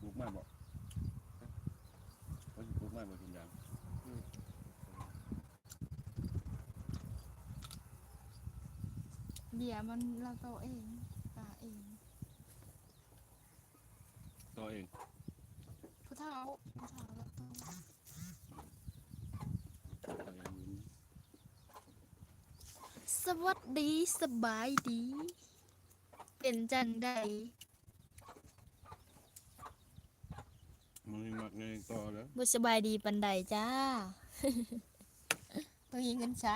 ປູກໄມ້ບໍ່? ເຂົາຊິປູກໄມ້ບໍ່ ກິນຢາງ? ອືມ ເບ້ຍມັນລາວຕໍ່ເອງ ປ່າເອງ. ຕໍ່ເອງ ຜູ້ເຖົ້າ ຜູ້ເຖົ້າລາວຕໍ່. ສະຫວັດດີ ສະບາຍດີ ເປັນຈັ່ງໃດ? ມື້ນີ້ມັກແນວນີ້ຕໍ່ເດີ້. ບໍ່ສະບາຍດີປານໃດຈ້າ. ບໍ່ມີເງິນໃຊ້.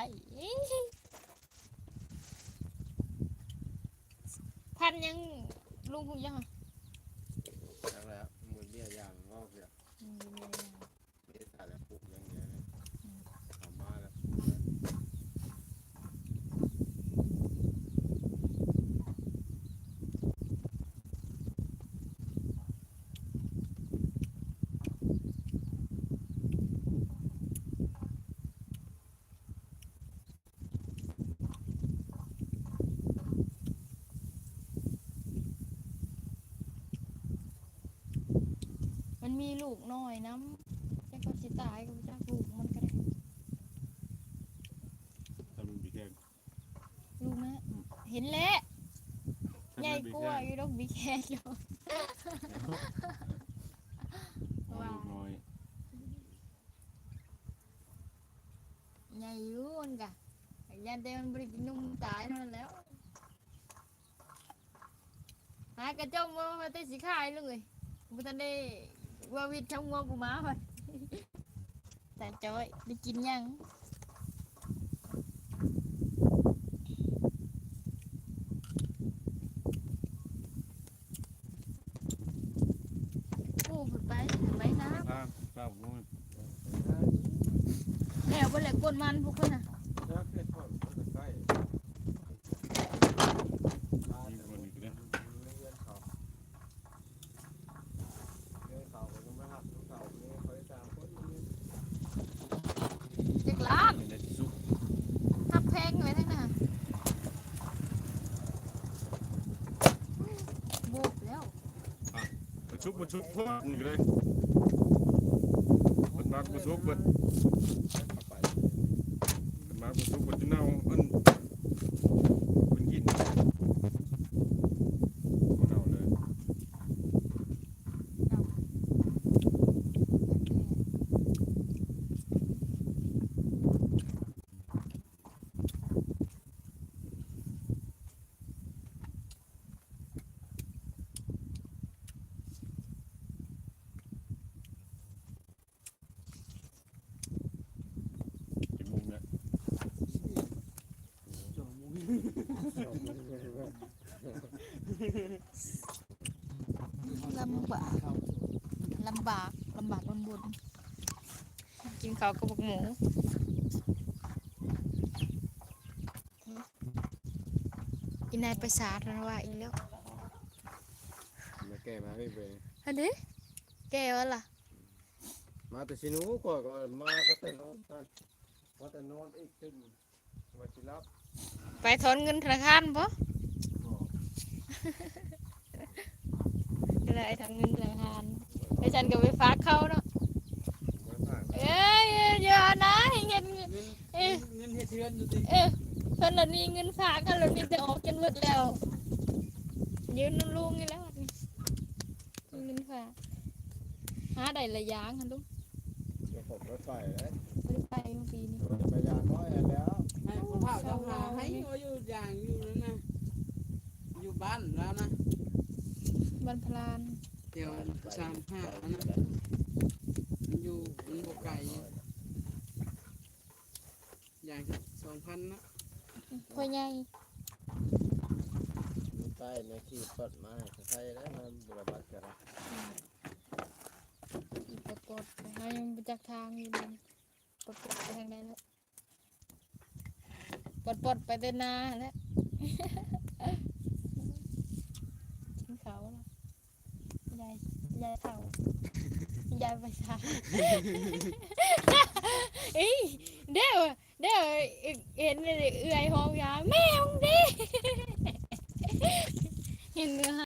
ພັນຫຍັງ ລຸງຮູ້ຫຍັງ? ຈັກແລ້ວ ໝູເບ້ຍຢ່າງງອກເດ. ອືມ ເບ້ຍຢ່າງ ເມສາແລ້ວປູກຢ່າງດຽວເລີຍ. ອືມ ເອົາມາແລ້ວປູກເລີຍ. ມັນມີລູກນ້ອຍນຳ ຈັກວ່າຊິຕາຍກໍບໍ່ຈັກ ລູກມັນກໍໄດ້. ຖ້າມັນບໍ່ແຂງ ລູກນະ ອືມ ເຫັນແລ້ວ ຖ້າມັນ ໃຫຍ່ກວ່າຢູ່ດອກ ບໍ່ແຂງຢູ່. ລູກນ້ອຍ ໃຫຍ່ຢູ່ມັນກະ ຢ້ານແຕ່ມັນບໍ່ໄດ້ກິນນົມຕາຍເທົ່ານັ້ນແຫຼ້ວ. ຫາກະຈ້ອງວ່າ ວ່າແຕ່ຊິຂາຍ ລຸງເອີຍ ບໍ່ທັນໄດ້ວ່າວິດທາງງົວບໍ່ມາ. ຕາຈ້ອຍ ໄດ້ກິນຫຍັງ? ໂອ້ ເພິ່ນໄປ ໄປນາ ຕາມ ຕາມ ແລ້ວບໍ່ແລ້ວ ກົ້ນມັນພວກເພິ່ນນະ. ຈັກລ້ານ ຮັບແພງໄວ້ທັງນັ້ນ ບຸບແລ້ວ. ອ່ະ ມັນສຸກ ມັນສຸກໂພດ ນີ້ກໍໄດ້ ມັນມັກບໍ່ສຸກເບິດ ມັນມັກບໍ່ສຸກເບິດ ຊິເນົ່າ ມັນ ມັນກິນບໍ່ເນົ່າເລີຍ. ຈັກໂມງແລ້ວ? ສອງໂມງ ລຳບາກ ລຳບາກ ລຳບາກລົນບົນ ກິນເຂົ້າກັບບັກໝູ. ອີນາຍປະສາດ ມັນວ່າອີກແລ້ວ ມາແກ່ມາເວີຍ ຫັ້ນເດ້ ແກ່ວ່າລະ ມາແຕ່ຊິໜູ ຂ້ອຍກໍມາກໍແຕ່ນອນ ວ່າແຕ່ນອນອີກຕື່ນ ວ່າຊິຫຼັບ ໄປຖອນເງິນທະນາຄານບໍ່? ບໍ່ ກໍໄດ້ທຳເງິນທະນາຄານ ແລ້ວສັນກໍໄປຝາກເຂົາເນາະ. ເອີຍ ຢ່ານະ ເຮັດ ເງິນ ເອີ ເງິນເຮັດເຮືອນຢູ່ຕິ ເອີ ເພິ່ນລະມີເງິນຝາກ ເຮົາລະມີແຕ່ອອກຈົນໝົດແລ້ວ ຢືມນຳລຸງນີ້ແຫຼະ ເງິນຝາກ ຫາໄດ້ຫຼາຍຢ່າງຫັ້ນລຸງ. ເຈົ້າຂອງລົດໄຟເດ້ ບໍ່ໄດ້ໄປມື້ປີນີ້ ໄປຢາງນ້ອຍແລ້ວ ໃຫ້ຜູ້ເຖົ້າເຈົ້າຫາໃຫ້ ວ່າຢູ່ຢາງຢູ່ນັ້ນນະ ຢູ່ບ້ານລາວນະ ບ້ານພະລານ ແຖວສາມຫ້ານະ ມັນຢູ່ ມັນບໍ່ໄກ ຢ່າງສອງພັນເນາະ ພໍ່ໃຫຍ່ ໃຕ້ແມ່ຂີ່ລົດມາໃຫ້ໃສ່ໄດ້ ມາບຸລະບັດກໍໄດ້ ປອດໆ ເຮົາຍັງບໍ່ຈັກທາງຢູ່ເດ ປອດໆ ໄປທາງໃດແລ້ວ ປອດໆ ໄປແຕ່ນາຫັ້ນແຫຼະ ກິນເຂົ້າລະ ຍາຍ ຍາຍເຖົ້າ ຍາຍໄປສາ ເອີຍ ເດີ ເດີ ເຫັນເອື້ອຍຮ້ອງຢາ ແມ່ຂອງເດ ເຫັນເອື້ອຍ